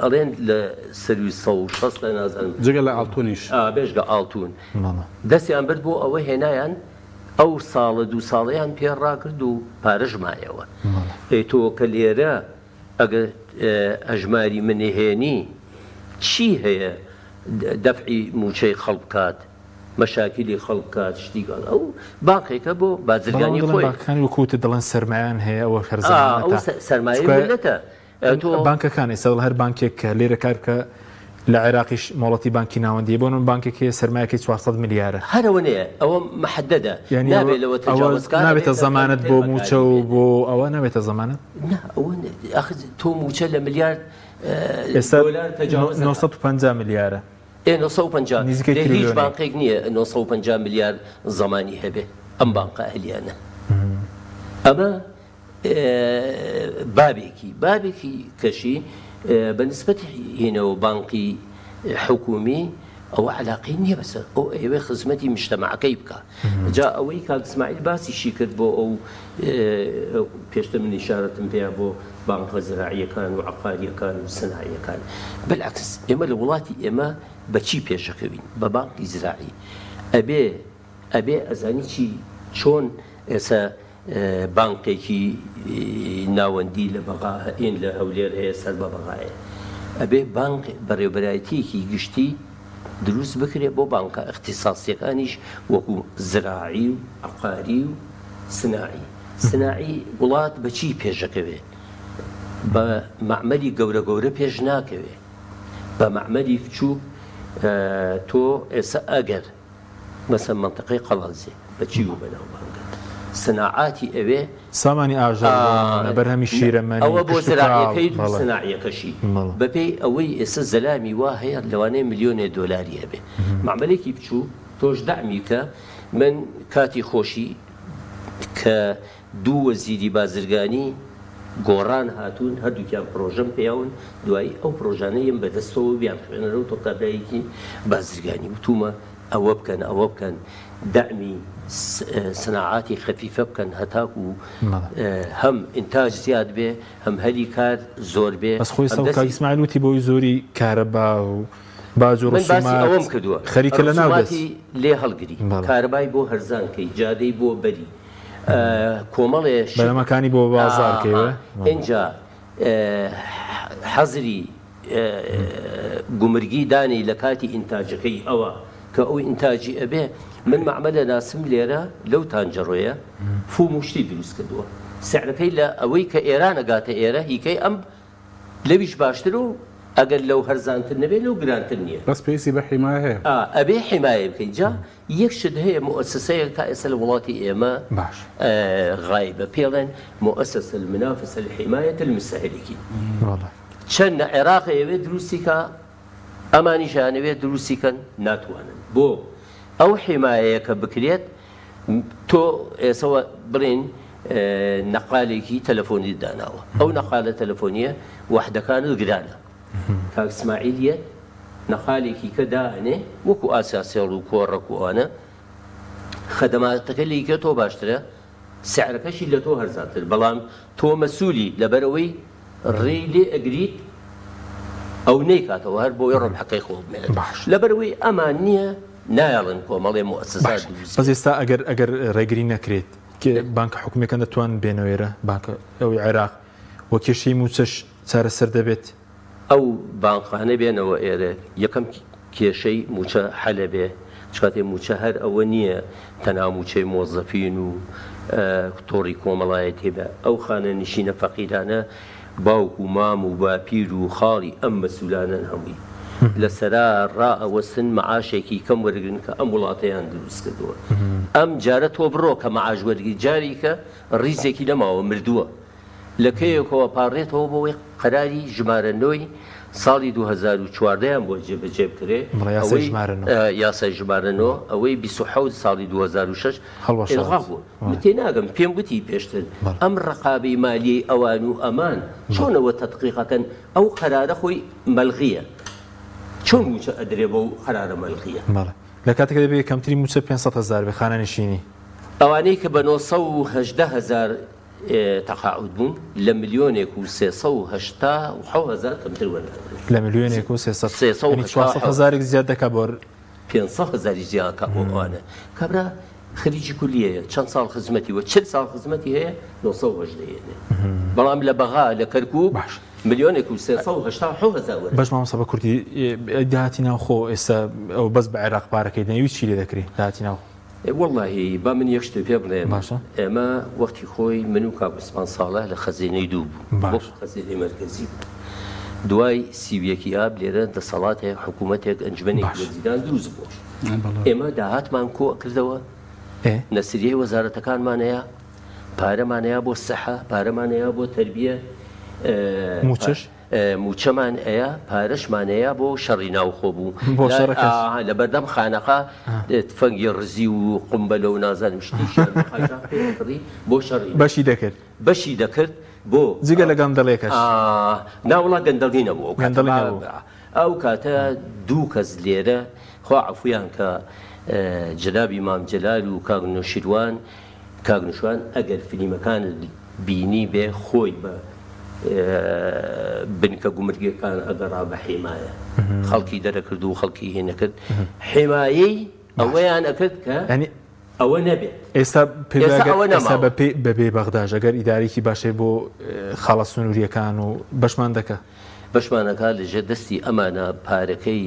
[SPEAKER 3] ئەڵێن لە سەروی 160 لە نازانم
[SPEAKER 2] جگە لە ئاڵتونیش
[SPEAKER 3] بێژگە ئاڵتون دەستیان برد بۆ ئەوە هێنایان ئەو ساڵە دوو ساڵەیان پێ ڕاکرد و پارەش مایەوە ئەی تۆ کە لێرە ئەگەر ئەژماری منهێنی چی هەیە دەفعی موچەی خەڵک بکات مەشاکیلی خەڵک بکات شتی ئەو بانقێکە بۆ بازرگانی خۆی.
[SPEAKER 1] بانقەکانی وەکو وتت دەڵێن سەرمایەیان هەیە ئەوە هەر زەمانەتە.
[SPEAKER 3] ئەو سەرمایەی مللەتە.
[SPEAKER 1] بانکەکان ئێستا دەڵێن هەر بانکێک کە لێرە کار بکا. لە عێراقیش مۆڵەتی بانکی ناوەندی بۆ نمونە بانکێک هەیە سەرمایەکەی 400 ملیارە.
[SPEAKER 3] هەر ئەوە نییە، ئەوە محەدەدە،
[SPEAKER 1] یانی
[SPEAKER 3] نابێ لەوە
[SPEAKER 1] ئەوە
[SPEAKER 3] تەجاوز کا،
[SPEAKER 1] نابێتە
[SPEAKER 3] ئەبێ
[SPEAKER 1] زەمانەت
[SPEAKER 3] کەمتر
[SPEAKER 1] بۆ
[SPEAKER 3] بەکاری
[SPEAKER 1] مووچە و
[SPEAKER 3] بێنێ.
[SPEAKER 1] بۆ ئەوە نابێتە زەمانەت؟
[SPEAKER 3] نا ئەوە ئاخر تۆ مووچە لە ملیار
[SPEAKER 1] ئێستا
[SPEAKER 3] دۆلار تەجاوز ئەکا.
[SPEAKER 1] 950 ملیارە.
[SPEAKER 3] ئێ 950
[SPEAKER 1] نزیکەی
[SPEAKER 3] دێ هیچ
[SPEAKER 1] تریلیۆنێک.
[SPEAKER 3] بانقێک نییە 950 ملیار زەمانی هەبێ ئەم بانقە ئەهلیانە. ئەمە بابێکی بابێکی کەشی بە نسبەت هینەوە بانقی حکومی ئەوە علاقەی نییە بەسەر ئەو ئەیەوێ خزمەتی مشتەمەعەکەی بکە جا ئەوەی کاک اسماعیل باسیشی کرد بۆ ئەو پێشتر من ئیشارەتم پێیا بۆ بانقە زراعیەکان و عقاریەکان و سناعیەکان بالعکس ئێمە لە وڵاتی ئێمە بەچی پێشەکەوین بە بانقی زراعی ئەبێ ئەبێ ئەزانی چی چۆن ئێسە بانقێکی ناوەندی لە بەغا هەین لە هەولێر هەیە سەر بە بەغایە ئەبێ بانق بەڕێوبەرایەتیەکی گشتی دروست بکرێ بۆ بانقە ئیختیساسیەکانیش وەکو زراعی و عەقاری و سناعی سناعی وڵات بە چی پێشەکەوێ بە مەعمەلی گەورە گەورە پێش ناکەوێ بە مەعمەلی بچووک تۆ ئێستا ئەگەر مەسەن مەنتەقەی قەڵادزێ بە چی بوو بەناوبانگە؟ سناعاتی ئەوێ.
[SPEAKER 1] سامانی ئاژەڵ بۆ نموونە، بەرهەمی شیرەمەنی،
[SPEAKER 3] ئەوە بۆ
[SPEAKER 1] کشتوکاڵ،
[SPEAKER 3] زراعیەکەی و
[SPEAKER 1] بەڵێ.
[SPEAKER 3] سناعیەکەشی.
[SPEAKER 1] بەڵێ.
[SPEAKER 3] بەپێی ئەوەی ئێستا زەلامی وا هەیە لەوانەیە ملیۆنێ دۆلاری هەبێ. مەعمەلێکی بچووک تۆش دەعمی بکە. من کاتی خۆشی کە دوو وەزیری بازرگانی گۆڕان هاتوون هەردووکیان پرۆژەم پێیاون دوایی ئەو پرۆژانە یەم بەدەستەوە بیانخوێنەرەوە تۆ کابرایەکی بازرگانی وتومە ئەوە بکەن ئەوە بکەن دەعمی سناعاتی خەفیفە بکەن هەتاکو هەم ئینتاج زیاد بێ هەم هەلی کار زۆر بێ
[SPEAKER 1] بەس خۆی سەو کاک ئیسماعیل وتی بۆی زۆری کارەبا و باج و
[SPEAKER 3] من باسی
[SPEAKER 1] ڕسومات
[SPEAKER 3] ئەوەم کردووە
[SPEAKER 1] خەریکە لە ناو دەست
[SPEAKER 3] ڕسوماتی لێ هەڵگری کارەبای بۆ هەرزان کەی جادەی بۆ بەری کۆمەڵێ شت
[SPEAKER 1] بەرهەمەکانی بۆ بازاڕ کەی وە؟
[SPEAKER 3] ئینجا حەزری گومرگی دانی لە کاتی ئینتاجەکەی ئەوە کە ئەو ئینتاجی ئەبێ من مەعمەلە ناسم لێرە لەو تانجەڕۆیە فوم و شتی دروست کردووە سعرەکەی لە ئەوەی کە ئێران ئەگاتە ئێرە هیکەی ئەم لەویش باشترە و ئەگەر لەو هەرزانتر نەبێ لەو گرانتر نییە.
[SPEAKER 2] بەس پێویستی بە حیمایە هەیە.
[SPEAKER 3] ئەبێ حیمایە بکەی جا یەک شت هەیە موئەسەسەیەک تا ئێستا لە وڵاتی ئێمە
[SPEAKER 1] باش.
[SPEAKER 3] غایبە پێڵێن موئەسەسە المنافسە لحمایە المستهلکین
[SPEAKER 1] بەڵێ.
[SPEAKER 3] چەند لە عێراق ئەیەوێ دروستی کا ئەمانیش ئەیانەوێ دروستی کەن ناتوانن بۆ ئەو حیمایەیە کە بکرێت تۆ ئێسەوە بڵێین نەقالێکی تەلەفۆنیت داناوە ئەو نەقالە تەلەفۆنیە وەحدەکانت گرانە کاک سماعیل یەت نەقالێکی کە دائەنێ وەکو ئاسیاسێڵ و کۆڕەک و ئەوانە خەدەماتەکە لێی تۆ باشترە سعرەکەشی لە تۆ هەرزانتر بەڵام تۆ مەسولی لەبەرئەوەی ڕێی لێ ئەگریت ئەو نەیکاتەوە هەر بۆی ڕەبحەکەی خۆ بمێنێت
[SPEAKER 1] باش.
[SPEAKER 3] لەبەرئەوەی ئەمان نییە نایەڵن کۆمەڵێ موئەسەسات
[SPEAKER 1] باش
[SPEAKER 3] دروست
[SPEAKER 1] بەس
[SPEAKER 3] بێت.
[SPEAKER 1] ئێستا ئەگەر ئەگەر ڕێگری نەکرێت بانکە حکومیەکان دەتوان بێنەوە ئێرە بانکە ئەوی عێراق و کێشەی مووچەش چارەسەر دەبێت؟
[SPEAKER 3] ئەو بانقانە بێنەوە ئێرە یەکەم کێشەی مووچە حەلە بێ چکاتێ مووچە هەر ئەوە نییە تەنها مووچەی مۆزەفین و تۆڕی کۆمەڵایەتی بە ئەو خانەنشینە فەقیرانە باوک و مام و باپیر و خاڵی ئەم مەسولانەن هەمووی لە سەرا ڕائەوەستن مەعاشێکی کەم وەرگرن کە ئەم وڵاتەیان دروست کردووە ئەم جارە تۆ بڕۆ کە مەعاش وەرگری جاریکە ڕیزێکی نەماوە مردووە لە کەیەکەوە پاڕێتەوە بۆ ئەوەی قەراری ژمارە نۆی ساڵی 2014 یان بۆ جێبەجێ بکرێ
[SPEAKER 1] بەڵێ یاسای
[SPEAKER 3] ئەوەی
[SPEAKER 1] ژمارە نۆ.
[SPEAKER 3] یاسای ژمارە نۆ ئەوەی 27 ساڵی 2006
[SPEAKER 1] هەڵوەشاوەت.
[SPEAKER 3] ئیلغا بوو من تێناگەم پێم وتی پێشتر
[SPEAKER 1] بەڵێ.
[SPEAKER 3] ئەم ڕەقابەی مالیەی ئەوان و ئەمان چۆن ئەوە تەدقیق ئەکەن ئەو قەرارە خۆی مەلغیە چۆن مووچە ئەدرێ بەو قەرارە مەلغیە؟
[SPEAKER 1] بەڵێ لە کاتێکا دەبێ کەمترین مووچە 500 هەزار بێ خانەنشینی.
[SPEAKER 3] ئەوانەی کە بە 918 هەزار تەقاعود بوون لە ملیۆنێک و 387 هەزار کەمتر وەرناگرن.
[SPEAKER 1] لە ملیۆنێک و 300 یانی 400 هەزارێک زیاد دەکا بۆ
[SPEAKER 3] 500 هەزاری زیاد کا بۆ ئەوانە. کابرا خریجی کولیەیە چەند ساڵ خزمەتی وە 40 ساڵ خزمەتی هەیە 918 یەنێ بەڵام لە بەغا لە کەرکوک
[SPEAKER 1] باش
[SPEAKER 3] ملیۆنێک و 387 هەزار وەرەگرن.
[SPEAKER 1] باش مامۆستا بە کوردی داهاتی ناوخۆ ئێستا ئەو بەس بە عێراق پارەکەی دەنێ چی لێ دەکرێ داهاتی ناوخۆ؟
[SPEAKER 3] وەڵاهی با من یەک شتت پێ بڵێم
[SPEAKER 1] باشە.
[SPEAKER 3] ئێمە وەختی خۆی من و کاک عوسمان ساڵح لە خەزێنەی دوو بوو
[SPEAKER 1] باش.
[SPEAKER 3] وەکو خەزێنەی مەرکەزی بوو. دوای 31 ی ئاب لێرە دەسەڵاتێک، حکوومەتێک، ئەنجومەنێکی وەزیران دروست بووە. ئێمە داهاتمان کۆ ئەکردەوە، نەسریەی وەزارەتەکانمان هەیە، پارەمان هەیە بۆ سەحە، پارەمان هەیە بۆ تەربیە،
[SPEAKER 1] مووچەش؟
[SPEAKER 3] مووچەمان هەیە، پارەشمان هەیە بۆ شەڕی ناوخۆ بوو.
[SPEAKER 1] بۆ شەڕەکەش؟
[SPEAKER 3] لە بەردەم خانەقا تفەنگی ڕزی و قومبەلە و نازانم شتیشیان بە قاچاخ پێ ئەکڕی بۆ شەڕی ناوخۆ.
[SPEAKER 1] بەشی دەکرد؟
[SPEAKER 3] بەشی دەکرد بۆ.
[SPEAKER 1] جگە لە گەندەڵیەکەش؟
[SPEAKER 3] نا وەڵا گەندەڵی نەبوو ئەو کاتە.
[SPEAKER 1] گەندەڵی نەبوو.
[SPEAKER 3] ئەو کاتە دوو کەس لێرە خوا عەفویان کا جەنابی مام جەلال و کاک نوشیروان، کاک نوشوان ئەگەر فلیمەکانت بینی بێ خۆی بە بنکە گومرگیەکان ئەگەڕا بە حیمایە خەڵکی دەرەکرد و خەڵکی هینەکرد حیمایەی ئەوەیان ئەکرد کە ئەوە نەبێت.
[SPEAKER 1] ئێستا ئێستا بەپێی بەغداش ئەگەر ئیدارەیەکی باش هەیە بۆ خاڵە سنوورییەکان و بەشمان دەکا.
[SPEAKER 3] بەشمان ئەکا لە ژێر دەستی ئەمانە پارەکەی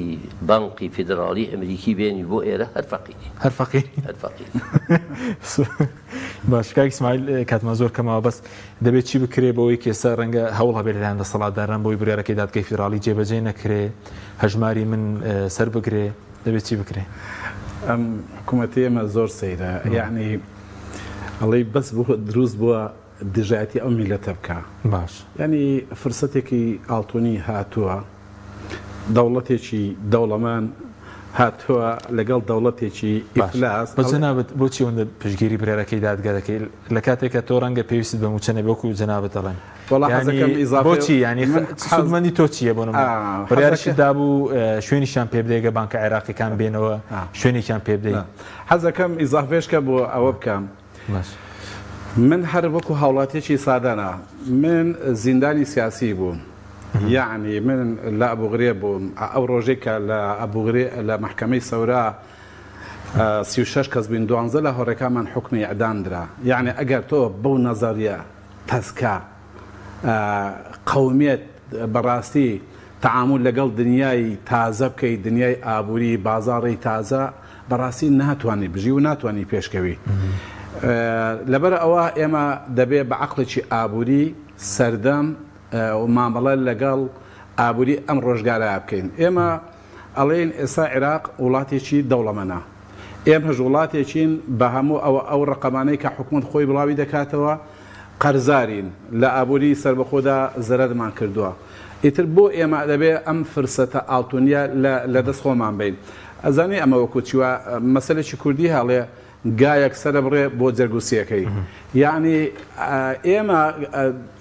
[SPEAKER 3] بانقی فیدراڵی ئەمریکی بێنی بۆ ئێرە هەر فەقیرین.
[SPEAKER 1] هەر فەقیرین.
[SPEAKER 3] هەر فەقیرین.
[SPEAKER 1] باش کاک ئیسماعیل کاتمان زۆر کەمەوە بەس دەبێت چی بکرێ بۆی کە ئێستا ڕەنگە هەوڵ هەبێت لەلایەن دەسەڵاتداران بۆی بڕیارەکەی دادگای فیدراڵی جێبەجێ نەکرێ هەژماری من سەر بگرێ دەبێت چی بکرێ؟
[SPEAKER 2] ئەم حکوومەتی ئێمە زۆر سەیرە یعنی ئەڵێی بەس بۆ دروست بووە دژایەتی ئەو میلەتە بکا
[SPEAKER 1] باش
[SPEAKER 2] یعنی فرسەتێکی ئاڵتونی هاتووە دەوڵەتێکی دەوڵەمان هاتووە لەگەڵ دەوڵەتێکی ئیفلاس.
[SPEAKER 1] بەس جەنابت بۆچی ئەوەندە پشتگیری برارەکەی دادگا دەکەی لە کاتێکا تۆ ڕەنگە پێویستت بە مووچە نەبێ وەکو جەنابت دەڵێن
[SPEAKER 2] وەڵا حەزەکەم ئیزافە
[SPEAKER 1] بۆچی یانی سوودمەندی تۆ چییە بۆ نموونە بڕیاریشت دابوو شوێنیشیان پێ بدەی گەر بانکە عێراقیەکان بێنەوە شوێنێکیان پێ بدەی.
[SPEAKER 2] حەزەکەم ئیزافەیەش کە بۆ ئەوە بکەم من هەر وەکو هاوڵاتیەکی سادەنا من زیندانی سیاسی بووم یەعنی من لە ئەبوغرێب بووم ئەو ڕۆژەی کە لە ئەبوغرێ لە مەحکەمەی سەورا 36 کەس بووین دوانزە لە هۆڕێکانمان حوکمی ئیعدام درا یەعنی ئەگەر تۆ بەو نەزەریە تەسکە قەومیەت بەڕاستی تەعامول لەگەڵ دنیای تازە بکەی، دنیای ئابووری، بازاڕی تازە، بەڕاستی ناتوانی بژی و ناتوانی پێشکەوی. لەبەر ئەوە ئێمە دەبێ بە عەقڵێکی ئابووری سەردەم و مامەڵە لەگەڵ ئابووری ئەم ڕۆژگارە بکەین. ئێمە ئەڵێین ئێستا عێراق وڵاتێکی دەوڵەمەنە. ئێمەش وڵاتێکین بە هەموو ئەوە ئەو ڕەقەمانەی کە حکومەت خۆی بڵاوی دەکاتەوە قەرزارین، لە ئابووری سەربەخۆدا زەرەرمان کردووە. ئیتر بۆ ئێمە دەبێ ئەم فرسەتە ئاڵتونیە لە لە دەست خۆمان بەین. ئەزانی ئەمە وەکوو چی وا مەسەلێکی کوردی هەیە ئەڵێ گایەک سەرەبڕێ بۆ جەرگوسیەکەی. یەعنی ئێمە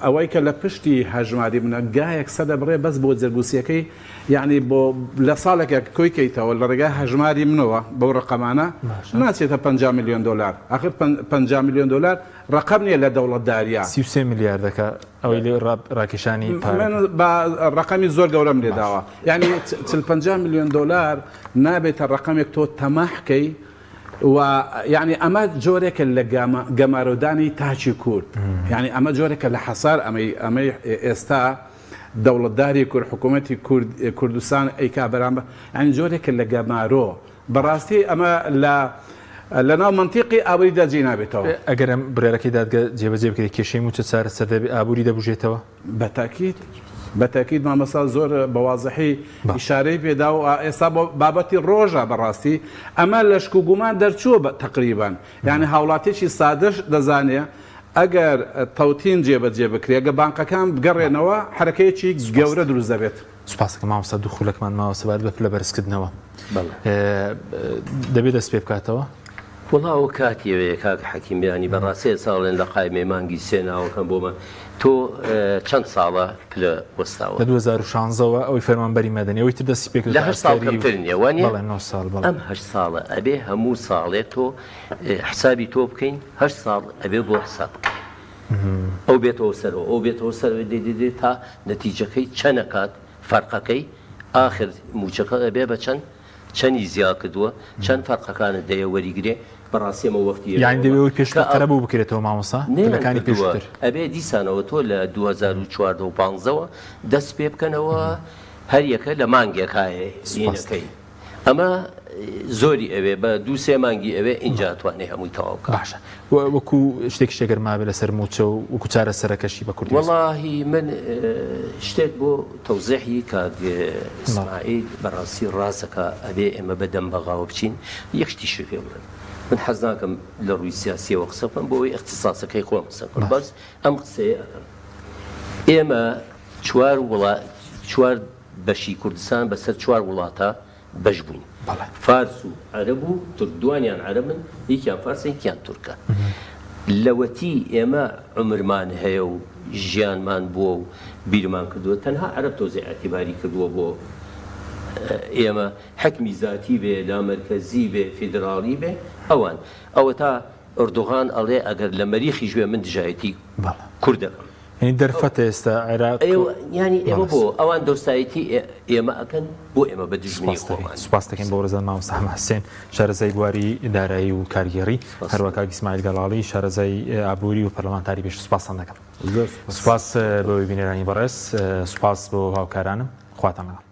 [SPEAKER 2] ئەوەی کە لە پشتی هەژماری منە گایەک سەرەبڕێ بەس بۆ جەرگوسیەکەی یەعنی بۆ لە ساڵێکا کۆی کەیتەوە لە ڕێگای هەژماری منەوە بەو ڕەقەمانە ناچێتە 50 ملیۆن دۆلار. ئاخر 50 ملیۆن دۆلار ڕەقەم نیە لە دەوڵەتداریا.
[SPEAKER 1] 33 ملیار دەکا ئەوەی لێ ڕاکێشانی پارەکە.
[SPEAKER 2] من بە ڕەقەمی زۆر گەورەم لێ داوە. یەعنی 40 50 ملیۆن دۆلار نابێتە ڕەقەمێک تۆ تەماح کەی و یەعنی ئەمە جۆرێکە لە گەمارۆدانی تاکی کورد. یەعنی ئەمە جۆرێکە لە حەسار ئەمەی ئەمەی ئێستا دەوڵەتداری کورد حکوومەتی کورد کوردستان ئەیکا بەرامبەر یەعنی جۆرێکە لە گەمارۆ. بەڕاستی ئەمە لە لەناو مەنتیقی ئابووریدا جێی نابێتەوە.
[SPEAKER 1] ئەگەر ئەم بڕیارەکەی دادگە جێبەجێ بکرێت کێشەی مووچە چارەسەر دەبێت، ئابووری دەبوژێتەوە؟
[SPEAKER 2] بە تاکید، بە تاکید مامۆستا زۆر بە وازحی ئیشارەی پێدا و ئێستا بۆ بابەتی ڕۆژە بەڕاستی ئەمە لە شک و گومان دەرچووە بە تەقریبەن یانی هاوڵاتیەکی سادەش دەزانێ ئەگەر تەوتین جێبەجێ بکرێ گە بانقەکان بگەڕێنەوە حەرەکەیەکی گەورە دروست دەبێت.
[SPEAKER 1] سوپاستەکەم مامۆستا دوو خولەکمان ماوە سەبارەت بە پلە بەرزکردنەوە دەبێت دەست پێ بکاتەوە؟
[SPEAKER 3] وەڵا ئەوە کاتی ئەوەیە کاک حەکیم یانی بەڕاستی ئێستا ئەڵێن لە قایمەی مانگی سێ ناوەکەم بۆمە تۆ چەند ساڵە پلە وەستاوە؟
[SPEAKER 1] لە 2016 وە ئەوەی فەرمانبەری مەدەنی ئەوەی تر دەستی پێ کرد
[SPEAKER 3] لە هەشت ساڵ کەمتر نییە وانیە؟
[SPEAKER 1] بەڵێ نۆ ساڵ بەڵێ.
[SPEAKER 3] ئەم هەشت ساڵە ئەبێ هەموو ساڵێ تۆ حسابی تۆ بکەین هەشت ساڵ ئەبێ بۆ حساب بکەین ئەو بێتەوە سەرەوە ئەو بێتەوە سەرەوە دێ دێ دێ تا نەتیجەکەی چەند ئەکات فەرقەکەی ئاخر مووچەکە ئەبێ بە چەند چەنی زیا کردووە چەند فەرقەکانت دەیە وەریگرێ بەڕاستی ئەمە وەختی
[SPEAKER 1] یانی دەبێ ئەوەی پێشتر قەرەبوو بکرێتەوە مامۆستا
[SPEAKER 3] نەیان
[SPEAKER 1] پلەکانی
[SPEAKER 3] کردووە
[SPEAKER 1] پێشووتر.
[SPEAKER 3] ئەبێ دیسانەوە تۆ لە 2014 و 15 وە دەست پێ بکەنەوە هەر یەکە لە مانگێکایە
[SPEAKER 1] سوپاست.
[SPEAKER 3] هینەکەی ئەمە. زۆری ئەوێ بە دوو سێ مانگی ئەوێ ئینجا توانێ هەمووی تەواو بکا.
[SPEAKER 1] باشە وەکو شتێکیش ئەگەر مابێ لەسەر مووچە و وەکو چارەسەرەکەشی بە کوردی.
[SPEAKER 3] وەڵاهی من شتێک بۆ تەوزیحی کاک ئیسماعیل بەڕاستی ڕاست ئەکا ئەبێ ئێمە بە دەم بەغاوە بچین یەک شتیشت پێ بڵێم من حەز ناکەم لە ڕووی سیاسیەوە قسە بکەم بۆ ئەوەی ئیختیساسەکەی خۆم قسە بکەم بەس ئەم قسەیە ئەکەم ئێمە چوار وڵا چوار بەشی کوردستان بەسەر چوار وڵاتە بەش بووین فارس و عەرەب و تورک دوانیان عەرەبن یەکیان فارسە یەکیان تورکە لەوەتی ئێمە عومرمان هەیە و ژیانمان بووە و بیرمان کردووە تەنها عەرەب تۆزێ ئیعتیباری کردووە بۆ ئێمە حەکمی زاتی بێ لامەرکەزی بێ فیدراڵی بێ ئەوان ئەوەتا ئەردۆغان ئەڵێ ئەگەر لە مەریخیش بێ من دژایەتی کورد دەکەم.
[SPEAKER 1] یانی دەرفەتە ئێستا عێراق
[SPEAKER 3] ئێوە یانی ئێوە بۆ ئەوان دۆستایەتی ئێمە ئەکەن بۆ ئێمە بە دوژمنی خۆمان.
[SPEAKER 1] سوپاس دەکەین بۆ بەڕێزان مامۆستا حەمە حسێن شارەزای بواری دارایی و کارگێڕی هەروە کاک ئیسماعیل گەڵاڵی شارەزای ئابووری و پەرلەمانتاری پێشوو سوپاستان دەکەم سوپاس بۆ بینەرانی بەڕێز سوپاس بۆ هاوکارانم خواتان لەگەڵ.